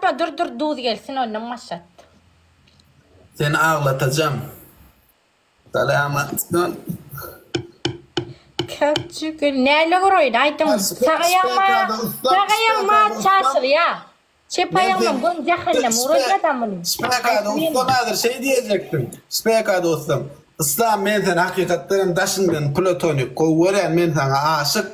Başlatma dur dur duz gelsin ondan başlat. Seni aglatajam. Salamatdan. Köpçük näle guraýyn aýdyň. Sag aýagma sag aýagma çaşyrýa. Çep aýagymam göni jähennem ugradýa-da muny. Speka dostum häzir şeý diýjekdim. Speka dostum. Yslam men seni hakykatdan hem daşyňdan platonik gowy görýän men saňa aşyk.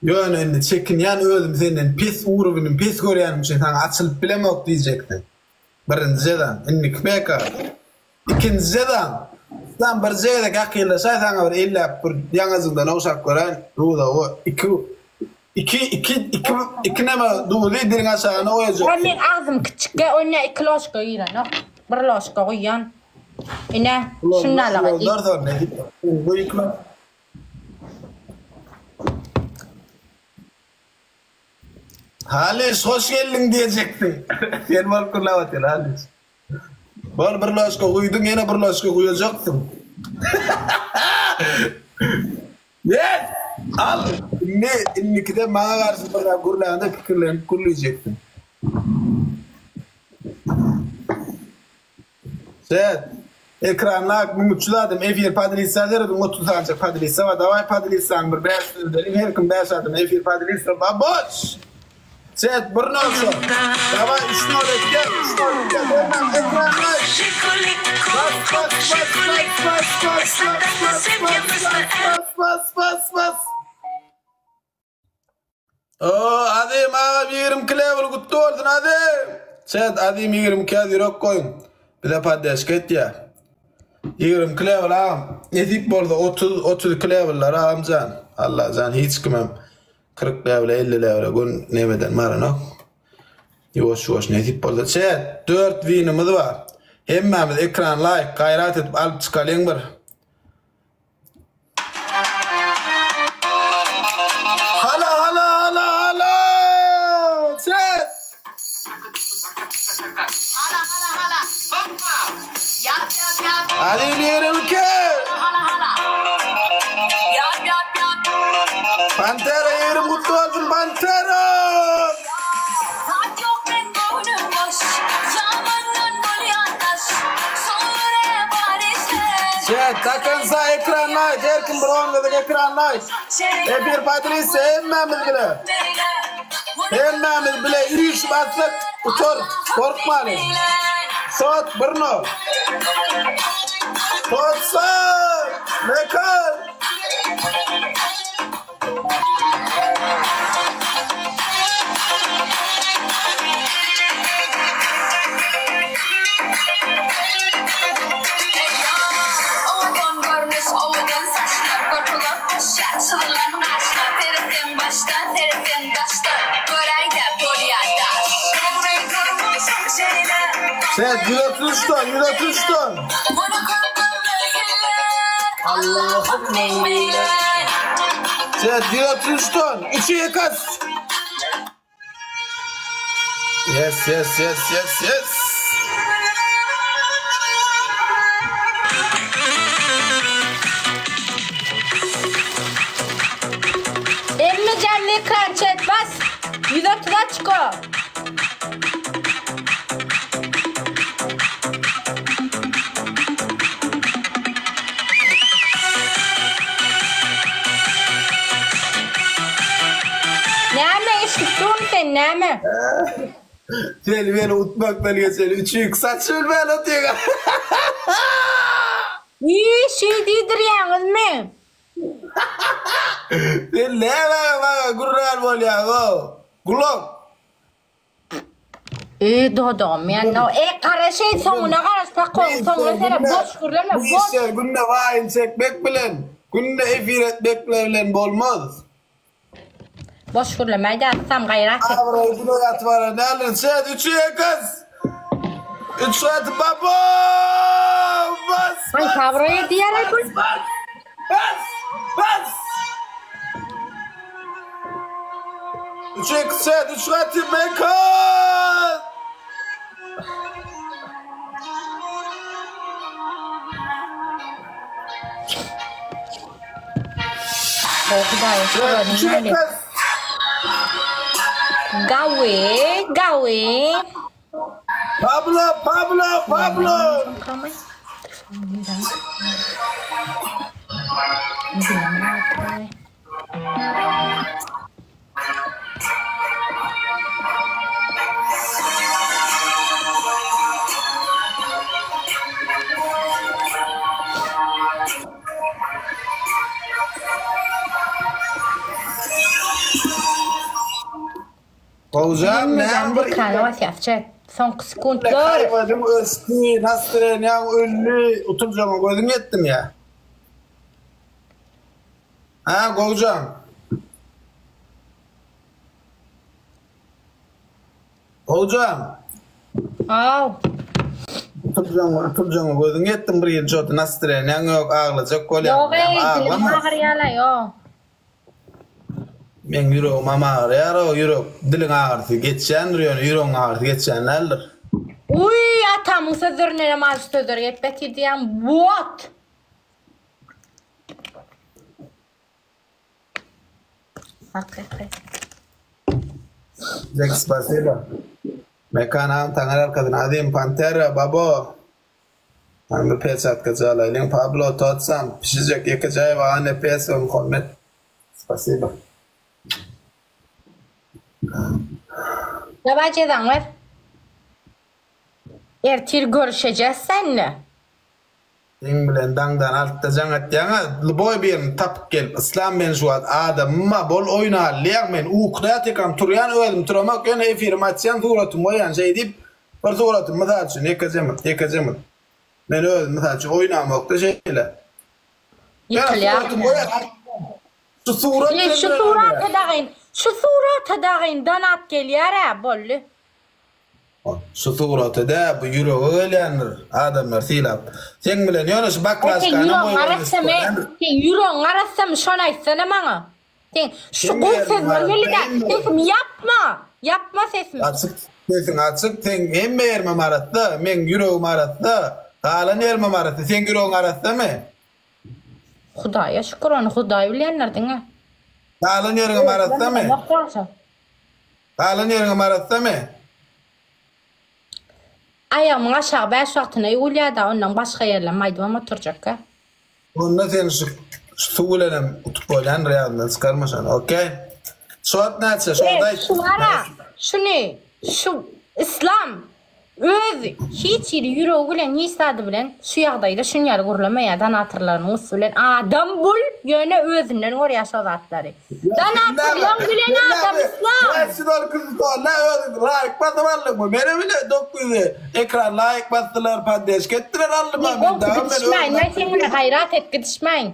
Ýöne indi çekinýän özüm senden pes urowinim pes görýänim üçin saňa açylyp bilemok diýjekdim. Birinji jezam. Indiki peka. Ikinji jezam. Yslam birje gezek ýakynlaşaý saňa bir elläp bir ýaňajyňdan ogşap göräýin. Ruzawy iki iki iki iki iki neme duzy diliň aşagyna Ol goýajaksyň. meň agzym kiçikge onda iki ložka girenok. Bir ložka guýýan. Ine, şundalyga diý. Ulaldarsyň nesip. Bu iki Halyş hoş geldiň diýjekdiň. Sen bolup gürläp otyryn Halyş. Bol bir ložka guýduň ýene bir ložka guýajaksyň. Yes! Al! Indi indikide maňa garşy bir zat gürläňde pikirlenip gürlejeksin. Chat. Ekranda ak 1300 adam efir podlisa serediň 30 sanjak podlisa bar daway podlisany bir 500 edeliň her kim 5 adam efir podlisa baboş. Chat bir nol şo. Daway 3 nol etýär 3 nol etýär hemmäň ekran aç. Bas bas bas bas bas bas bas bas bas bas bas bas bas. Oo Azim agam 22 level gutly bolsun Azim. Chat Azim 22 ýaz ýürek goýuň. Bize poddeşka etýär. 22 level agam. Nesip bolsa 30 32 levellar agamjan. Allajan hiç kimem 40 levele 50 levele gün nemeden baranok. Ýuwaş ýuwaş nesip bolsa. Chat 4 winimiz bar. Hemmämiz ekran like gaýrat edip alyp çykalyň bir. Hala hala hala hala. Ses. Hala hala hala. Hoppa. Yap yap yap. Ali 22. Hala hala. Yap yap yap. Pantera yerim kutlu olsun Pantera. Saat yok ben boynum boş. Yamandan bolyan taş. Sonra Paris'te. Chat takınsa ekran like. Her kim bir onladık ekran like. E bir Patrice hemmämiz bile. Hemmämiz bile üç bassyk utur. Korkmalyň. Sot bir nol. Sot Mekan. Owadan görnüş, owadan saçlar, Gorkular goşýar, çyzylan gaşlar, Seretseň başdan, seretseň daşdan, Göräýdä bolýar daş. Dogry durmuşym şeýle. Set 133 ton 133 ton. Muny köp görmesinler. Allahym meň bilen. Set 133 ton. 3 yıkas. Yes yes yes yes yes. Elini jemli ekran chat bas. 130 açko. Näme eşidip durun sen näme? Seni beni utmakdan geçeli 3 yük saç bilmän otyň. Iý, şeý diýdirýäňizmi? Sen näme maňa gürrän bolýaň-ow? Gulak. Eý dodagym ýandy. E gara şeý soňuna garaş sakowyň soňuna seret boş gürleme Bu boş. işler günde waýyn çekmek bilen, günde efir etmek bilen bolmaz. Boş gürleme aýda atsam gaýrat et. Abraý güne ýatyp aran däldir. Çet üçi gyz. Üç gat babo. Bas. Haýsy abraý edýär-aý bu? Bas. Bas. Bas. Üçi çet üç gat mekan. Hudaýa şükür. Gawy, gawy. Pablo, Pablo, Pablo. Gowjam näme bir Ekrana basýas chat. Soňky sekuntlar. Haýbadyň ösdi, nastreniýaň öldi, utuljagyňa gözüm ýetdimi ýa? Hä, Gowjam? Gowjam? Aw. Utuljagyňa, utuljagyňa gözüň ýetdimi bir ýyl jody nastreniýaň ýok, aglajak bolýaň. Ýok eý, dilim agyrýala ýok. Meň ýüregimem agyrýar-ow, ýürek, diliň agyrysy geçýändir, ýöne ýüregiň agyrysy geçýän däldir. Uý, atamyň sözlerindenem ajy sözler gelip ýatyr diýýän, what? Hakyky. Jek spasiba. Mekan agam taňar arkasyny azim pantera babo. Hany bir peçatka jalaýlyň Pablo Totsam pişijek ýekejaýew Aga Nepesowa Muhammet Spasiba. Daway jezaňy ber. Ertir görüşejes senle. Seň bilen daňdan altda jaň etýäňä lýuboý birini tapyp gelip yslam men şu wagt adamyma bol oýnalýaň men ukuda ýatykam turýan özüm turamak ýöne efirimi açýan suratymy goýýan şeý diýip Bir suratym mysal üçin ýekeje mut, ýekeje mut. Men özüm mysal üçin oýnamokda şeýle. Ýykylýar. Şu surat Ýe, şu surata dagyn, şu surata dagyn donat gelýär-ä, boldy. Şu surata dä, bu ýürege gelýändir, adamlar sylap. Seň bilen ýöne şu Sen baklažkany ýüregiň arassamy? Sen ýüregiň arassamy, şony aýtsana maňa. Sen şu gowy sözler geldi-dä. Sesimi ýapma! Ýapma sesimi. Açyk, sesiň açyk. Seň hemme ýerimem arassa, meň ýüregim arassa, galan ýerimem arassa. Seň ýüregiň arassamy? Hudaýa şükür, ony Hudaý bilýändir diňe. Galan ýeriňem arassamy? Galan ýeriňem arassamy? Aýagymyň aşagy bäş wagtyna ýuwulýar-da, ondan başga ýerlem aýdybam oturjakka. Onda sen şu suw bilenem utup bolýandyr ýadyndan çykarma şony okey. Şot näçe şody aýt. Şu bara şuny şu islam öz hiç hili ýüregi bilen hiç zady bilen şu ýagdaýda şun ýaly gürlemeýär donatorlarynyň üsti bilen adam bul ýöne özünden görýär şo zatlary. Donatorlaň bilen adam islam. 512 tonna özüň laýk basyp aldyňmy? Meni bile 900 ekran laýk basdylar, poddeşka etdiler aldym men dagy men. Gidişmäýin, men seň bilen gaýrat et gidişmäýin.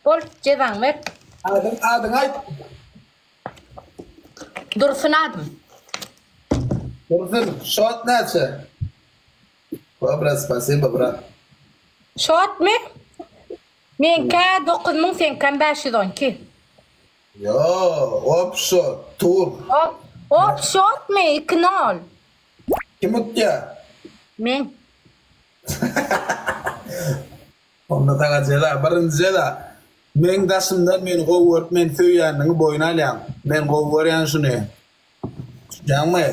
Bol, jezaňy ber. Adyň, adyňy aýt. Dursun adym. Dursun, şot näçe? Kobra spasibo brat. Şotmy? Meňkä 9000 seňkäm 512. Ýo, op şot, tur. Op, op şotmy? 2 nol. Kim utýa? Men. Onda saňa jeza, birinji jeza. Meň daşymdan meni gowy görüp meni söýýändigiňi boýun alýaň. Men gowy görýän şuny. Düşýäňmi?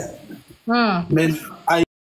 Hum. Men.